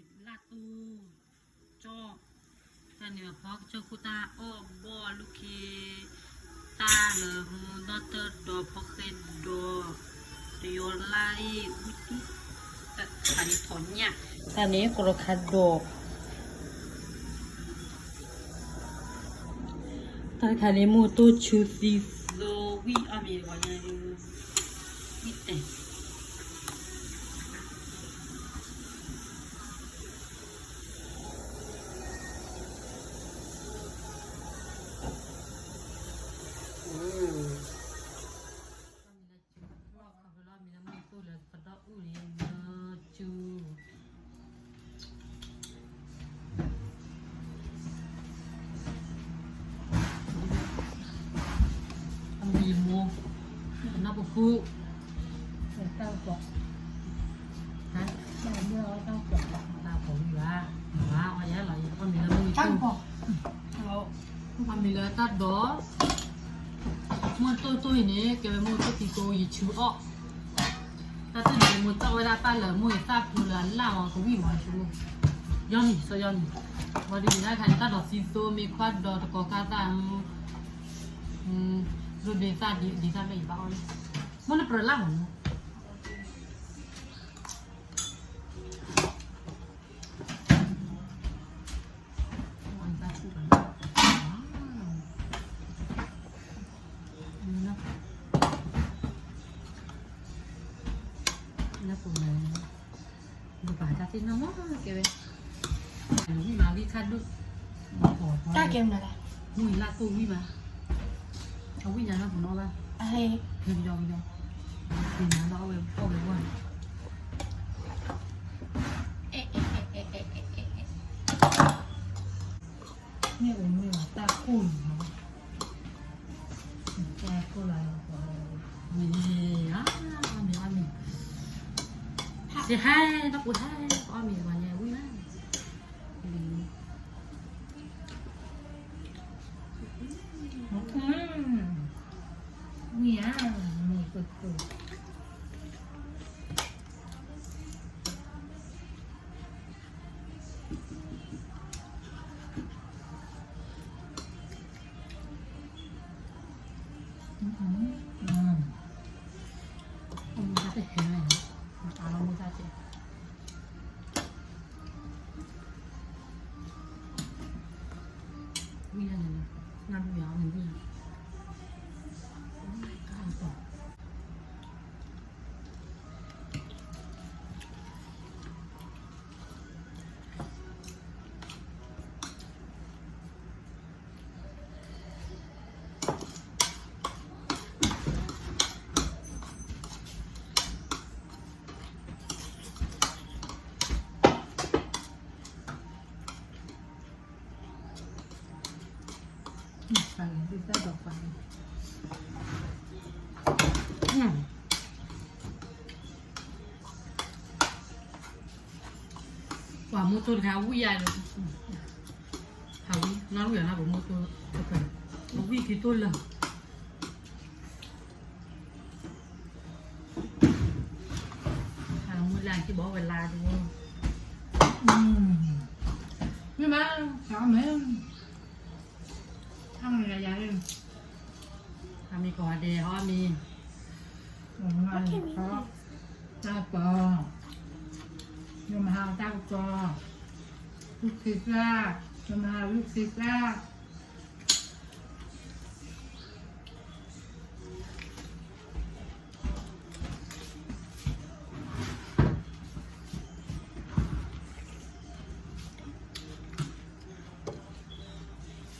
လၢ်တူၢ်ကၠီၣ်, တၢ်န့ၣ်ဖီကစၢၢ်ခိၣ်တၢ်အီၣ်ဘီၣ်လူၢ်ခ့, တၢ်လၢမူဒီတၢၢ်ဒီးဖီဃဲဒီး တယီၤလၢ်အံၤ ဝံၣ်တူၢ်, တၢ်ခါန့ၣ်ထီၣ်ညၣ်, တၢ်န့ၣ်ကရီခါဒီး တၢ်တခါန့ၣ် မိၢ်တိၢ်ဆူသံသိဝံၣ်အီၣ်မ့ၤဂီၤညါ, ဝံၣ်တဲာ် အမံၤမိၢ်, နီၢ်ပဃု, တၢ်ကီး, ဟါ, တၢ်ကီး, တၢ်ကီးဝံၤဘၣ်, မၤဘၣ်အီၣ်ယဲလီၤ, ယအီၣ်မ့ၤလၢမိၢ်ယတိၢ်, အီၣ်မ့ၤလၢတၢ်ဒိး, မိၢ်တိၢ်တိၢ်အံၤန့ၣ် ကဲဝဲမိၢ်တိၢ်သံသိယဆူအီၣ် တၢ်တနံၤမိၢ်သီၣ်ဝဲဒၣ်ပၢ်လၢမိၢ်အသၣ်ဖျိလၢအလၢ်မးကဝံၣ်မးဆိ, ယီၢ်နံၤ စီၤယီၢ်နံၤ, ဝံၤဒ်န့ၣ်တၢ်ခါန့ၣ် တၢ်ဒိးသံသိမ့ၢ်ခွါဒီးတကိးကါသၣ်, ရိဒ့သၣ်ဒ့သၣ်မ့ၢ်ယဘၣ်အီၣ်လံ, မိၢ်နပြၢလၢ်မးနီၤ လၢပူၤန့ၣ် ပဘၣ်တၢ်သ့ၣ်နီၣ်မးကဲဝဲ, ဝံၣ်မးဝံၣ်ခါဒိၣ်, တၢ်ကဲမနုၤလဲၣ်, မုၢ်အံၤလၢ်တိၢ်ဝံၣ်မး, အဝံၣ်ညါနီၢ်ပူၤနီၣ်ဘၣ်, အဟဲ, ကယီကယီ, ကယီဘၣ်အီၣ်ဝဲအီၣ်ဝဲဝဲ, မ့ၢ်အိၣ်မ့ၢ်ဘၣ်တၢ်ကိၢ်လီၤ, တၢ်ကိၢ်လီၤ, မ့ၢ်အီၣ်မ့ၤအီၣ်မ့ၤ, စ့ဟဲ, တၢ်ပူၤဟဲ, အီၣ်မ့ၤပှၤညါဝံၣ်မး, ဝံၣ်ဧါ, မ့ၢ်ကတိၤ အမူဒါတဟဲ, အလီၤမူဒါကဲ, ဝံၣ်ညါန့ၣ်, နၢ်ဒူၣ်ယၤအီၤန့ၣ်ဝံၣ်ညါ, ကၢ်အီၤ ပှၤမိၢ်တိၢ်တခါဝံၣ်ယၤဒီး, ဟးဝံၣ်နီၢ်လူၢ်ယၤနီၢ်ပမိၢ်တိၢ်တခါ, အဝံၣ်က့ၤတိၢ်လၢာ်, ဟးမုၢ်လၢ်က့ၤဘီဝဲလါတဝီ, မ့ၢ်မး, ဟးမ့ၢ် အမ့ၢ်ယၤ, အမ့ၢ်ကီးဒဲး အီၣ်မ့ၤ, တၢ်ကီး, ယမၤဟးတၢ်ကီး, ဝံၣ်ခ့သၣ်, ယမၤဟးဝံၣ်ခ့သၣ်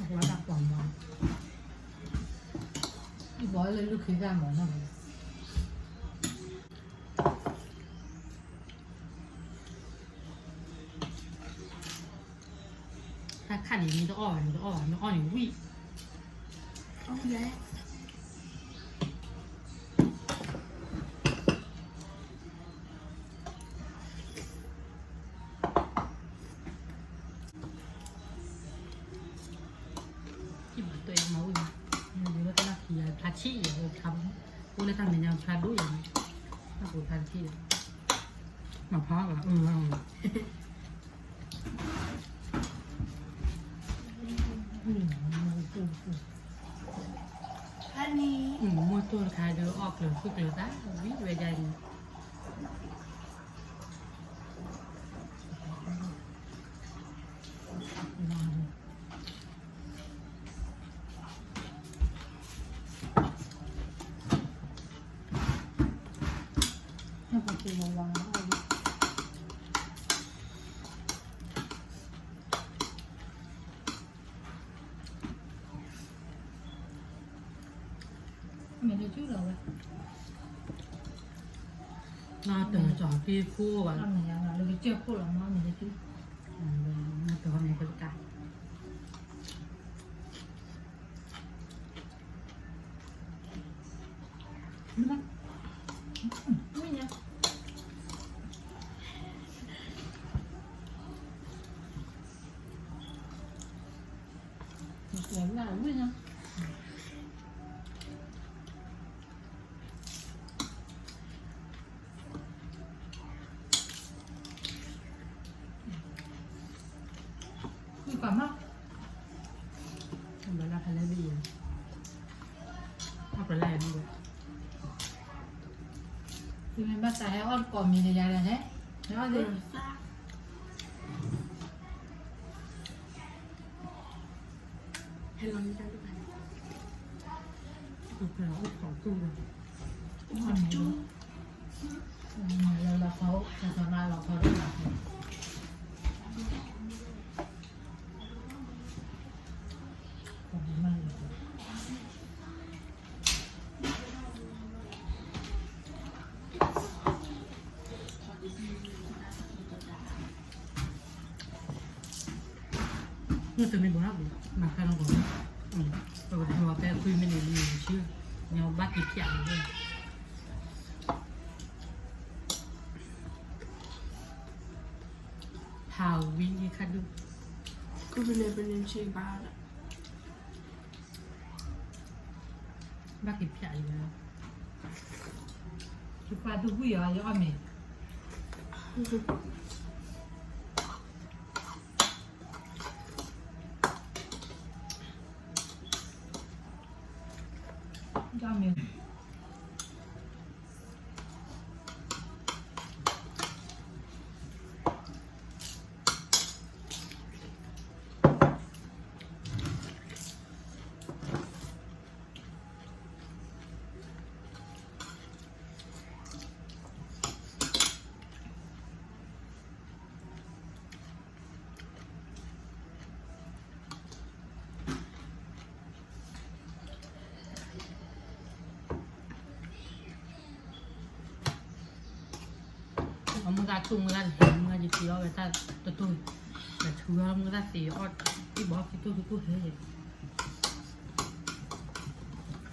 အဝဲဒၣ်ပှၤမၤ, အဘီလၢလုၢ်ခ့သၣ်မၤနီၤ, တၢ်ခါန့ၣ် မ့ၢ်တအီၣ်ဘၣ်န့ၣ် တအီၣ်ဘၣ်, မ့ၢ်အီၣ်န့ၣ်ဝံၣ်, အီၣ်လဲၣ် ကမၤတွဲမၤဝံၣ်မး, လၢတၢ်လၢခံယၤဖျါဆံးယၤ, အိၣ်လၢတၢ်မဲာ်ညါဖျါဒိၣ်ယၤ, တၢ်ပူၤဖျါတထံၣ်ယၤ, မၤဖးဘၣ်, တိၢ်တခါဒီးအီၣ်ကျၢၤဃုကျၢၤသး ဝံၤဝဲဒၣ်န့ၣ် မ့ၢ်လၢကၠူလီၤဝဲ, နီၢ်တၢ်ကၠီၤက့ၤခိၣ်ဘၣ်, နီၢ်တၢ်မ့ၢ်ကၠူ, သုမ့ၢ်ဘၣ်သးဟဲအီၣ်တကိးမံၤဒီးယၤလဲၣ်, ဟဲအီၣ်သ့, လီၤခီ, လီၤခီ, မ့ၢ်တမ့ၢ်ဘၣ်နီၤ, မၤခါလီၤဘၣ်, ပကဒိးအကဲခွံမံးနံး မံးနံးဆံ, ညီဘၣ်က့ၤဖျးလီၤ, ဖးဝံၤခါဒုး, ဘၣ်က့ၤဖျးလီၤ, ယပှၤဒုးဝံၣ်အီၤ ယအီၣ်မ့ၤ အမုၢ်ဂၤတူၢ်မုၢ်ဂၤတဟဲ မုၢ်ဂၤယက့ၤအီၣ်ဝဲတၢ်တတူၢ်, ဒီးဆူအီၣ်မုၢ်ဂၤသ့အီၣ်တံၢ်ဘီခံတူၢ်တတူၢ်ဟဲ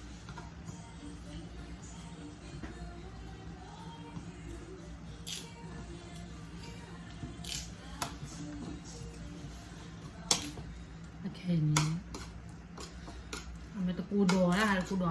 ယဲၢ် အခဲအံၤန့ၣ် အမ့ၢ်တကူဒီး တကူဒီး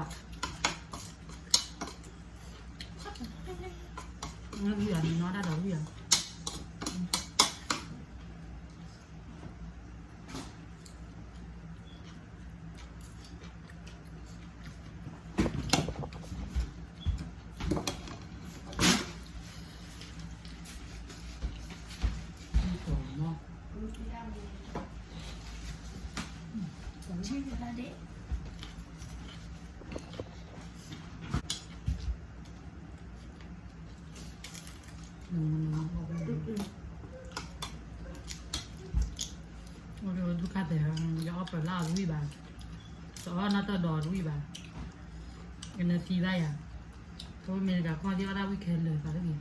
ဝံၤအီၤန့ၣ် နီၢ်ဒၣ်ဒီးဝံၤအီၤ ဒုခါတဲ ယအီၣ်ပၢၤလၢအဝံၣ်ဘၣ်, တအီၣ်နီၢ်တၢ်ဒီးတဝံၣ်ဘၣ်, ကနၢသံဘၣ်ယၤ, ပမ့ၢ်တဂၤခီၣ်ဒ်အီၣ်ဒၣ်ဝံၣ်ခဲလၢာ်သးတဂ့ၤ ဘီၣ်ညါကီၢ်တခါဒီး, ကီၢ်တခါဒီး တကိဒီး ဃုကလၢ်ဒီး ဘီၣ်ညါ တညါတခါမ့ၢ်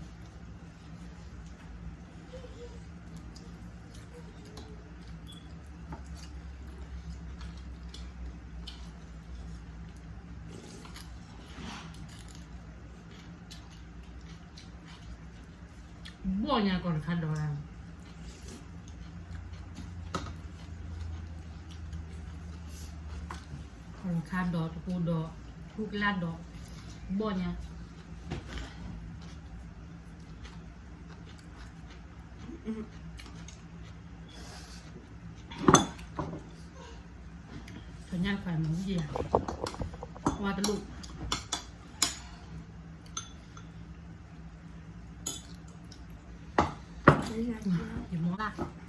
ဝံၣ်ဧါ, တလိၣ်, ယမီၢ်လၢ်.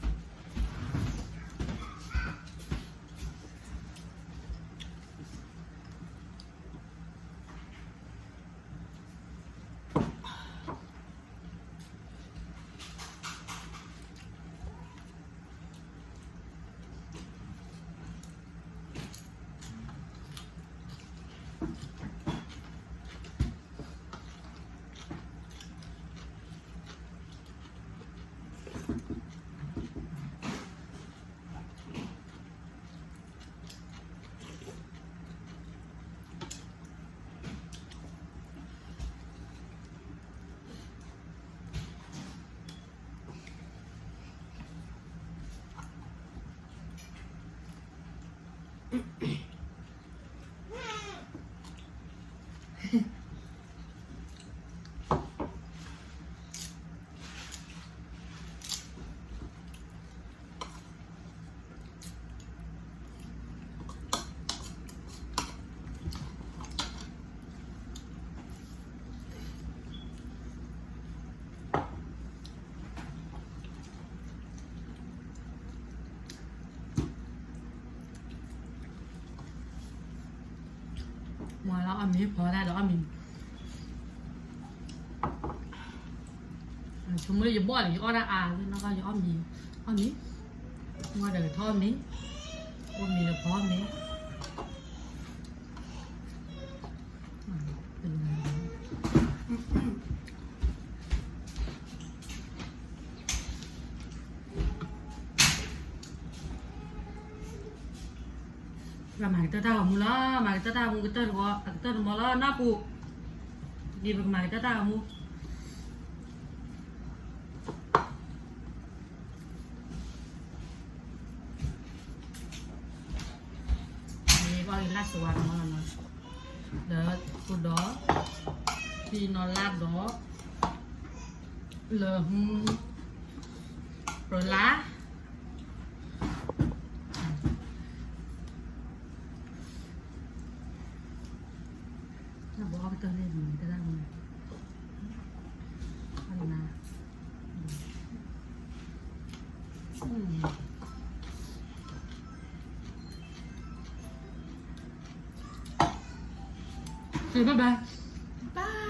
မၤလၢအီၣ်မ့ၤ ဖီတၢ်ဒီးအီၣ်မ့ၤ, ဆိကမိၣ်လၢယဘီၣ်န့ၣ် ယအီၣ်တၢ်အါ ယအီၣ်မ့ၤ, အီၣ်မ့ၤ, မၤဒီးထီၣ်မ့ၤ, အိၣ်မ့ၤဒီးဖီမ့ၤ. မၤကတၢၢ်တၢ်ဂီၤမူလီၤ, မၤကတၢၢ်တၢ်ဂီၤမူ ကတၢၢ်တဂီၤ အကတၢၢ်တမီၤလီၤ နၢ်ပူၤ, ဒ်ပကမၤကတၢၢ်တၢ်ဂီၤမူ န့ၣ် ဘၣ်လၢစဝါနီၤ, ဒီးခိၣ်ဒီး ဖံနီၤလါဒီး လၢ ပလါ နဘီအီၣ်ကတၢၢ်န့ၣ် မၤကတၢၢ်တၢ်ဂီၤမူ အနၤ Okay, bye bye. Bye.